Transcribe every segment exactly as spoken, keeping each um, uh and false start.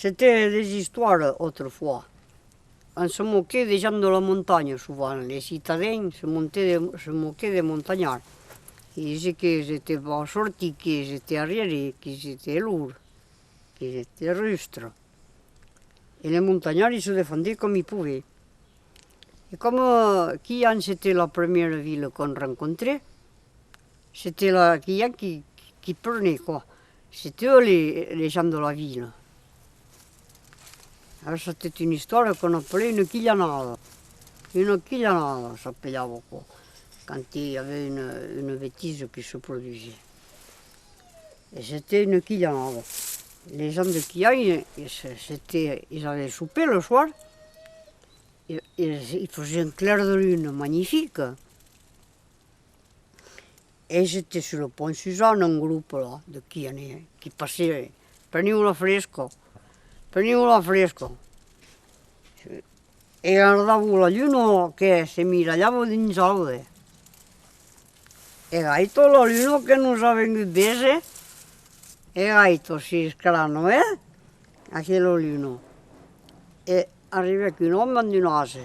C'était des histoires autrefois. On se moquait des gens de la montagne, souvent. Les citadins se montaient de, se moquaient des montagnards. Ils disaient qu'ils étaient pas sortis, qu'ils étaient arriérés, qu'ils étaient lourds, qu'ils étaient rustres. Et les montagnards, ils se défendaient comme ils pouvaient. Et comme, euh, Quillan, c'était la première ville qu'on rencontrait, c'était la Quillan qui, qui prenait, quoi. C'était eux les, les gens de la ville. Alors, c'était une histoire qu'on appelait une quillanada. Une quillanada, s'appelait, quoi. Quand il y avait une, une bêtise qui se produisait. Et c'était une quillanada. Les gens de Quillan, ils, c'était, ils avaient soupé le soir. Il, il, il faisait un clair de lune magnifique. Et j'étais sur le pont Suzanne, un groupe là, de qui, qui passait, preniam la fresca, preniam la fresca. E gardavam la luna que se miralhava dins l'aude. E gaita la luna que nos a vengut véser, e gaita, si escarana, eh? Aquela luna. E arribèc un òme amb un ase.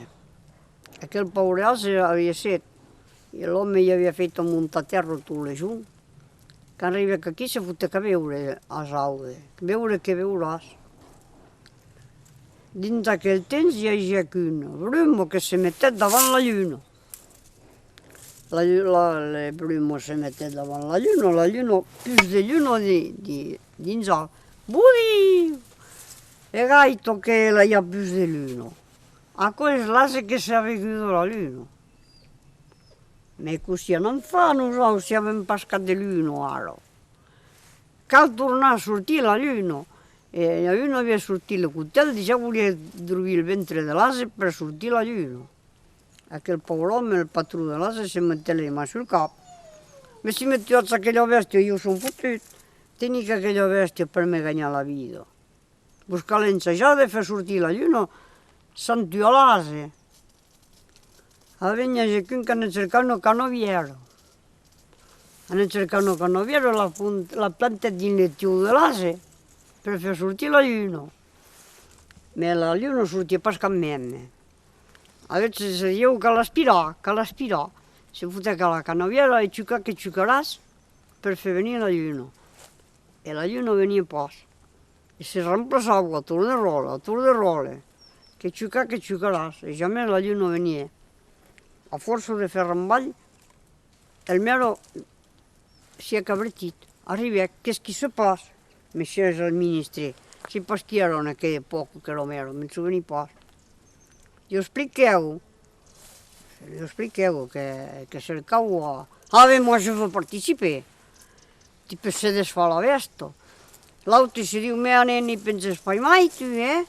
Aquel paure ase aviá set, e l'òme i aviá fait montar tèrra tot le jorn. Quand arribèc aquí, se fotèc a beure, a l'aude. Beure que beuràs. Dins aquel temps, i agèc una bruma que se metèc davant la luna. La llu-, la, la bruma se metèc davant la luna, la luna, pus de luna di-, di-, dins el. Budi! E gaita que la i a pus de luna. Aquò es l'ase que s'a begut la luna. Mès cossí anam far, nosaus, si avèm pas cap de luna, ara? Cal tornar sortir la luna. E un aviá sortit le cotèl, dejà voliá drobir le ventre de l'ase per sortir la luna. Aquel paure òme, el patron de l'ase, se metèt le man sul cap. Mès si me tuatz aquela bèstia, ieu son fotut. Teni qu'aquela bèstia per me ganhar la vida. Vos cal ensajar de far sortir la luna sans tuar l'ase. Avèm un qu'anèt cercar una canavièra. Anèt cercar una canavièra, la pon-, la plantèt dins le tieu de l'ase per far sortir la luna. Mès la luna sortiá pas quand mème. Avetz, se dieu, cal aspirar, cal aspirar. Se fotèc a la canavièra e chucar que chucaràs per far venir la luna. E la luna veniá pas. E se remplaçava a torn de ròtle, a torn de ròtle. Que chucar, que chucaràs, e jamès la luna veniá. A fòrça de far rambalh, el mèra sièc avertit. Arribèc: « Qu'est-ce qui se passe, monsieur le ministre ? » Sai pas qui èra en aquela epòca, aquela mèra, me'n soveni pas. Li expliquèc, li expliquèc que, que cercava a... « Ah, mais moi, je veux participer. » Tu peux se desfar la vèsta. L'autre se ditz: « Mès anem, n'i penses pas mai, tu, eh?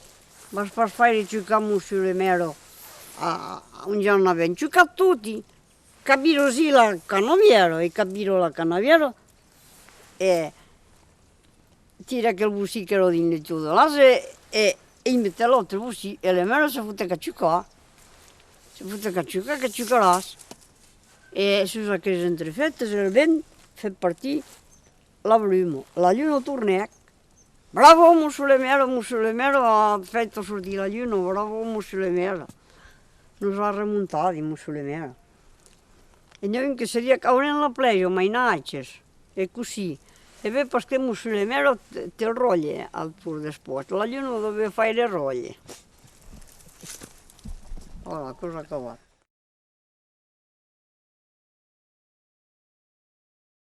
Vas pas faire chucar monsieur le mèra a, a on ja n'avèm chucat toti. » Capvira-si la canavièra, e capvira la canavièra, e tira aquel bocin qu'èra dins le tieu de l'ase, e, e i metèc l'autre bocin, e le mèra se fotèc a chucar. Se fotèc a chucar, que chucaràs. E sus aqueles entrefètes, el vent fèc partir la bruma. La luna tornèc. « Bravo, monsieur le mèra, monsieur le mèra a fait sortir la luna, bravo, monsieur le mèra. Nos a remontat, monsieur le mèra. » E n'i a un que se ditz: « Aurem la plèja, mainatges. » E cossí? « E ben, parce que monsieur le mèra te, te ròtle al torn despòs. La luna deve faire ròtle. » Voilà, causa acabada.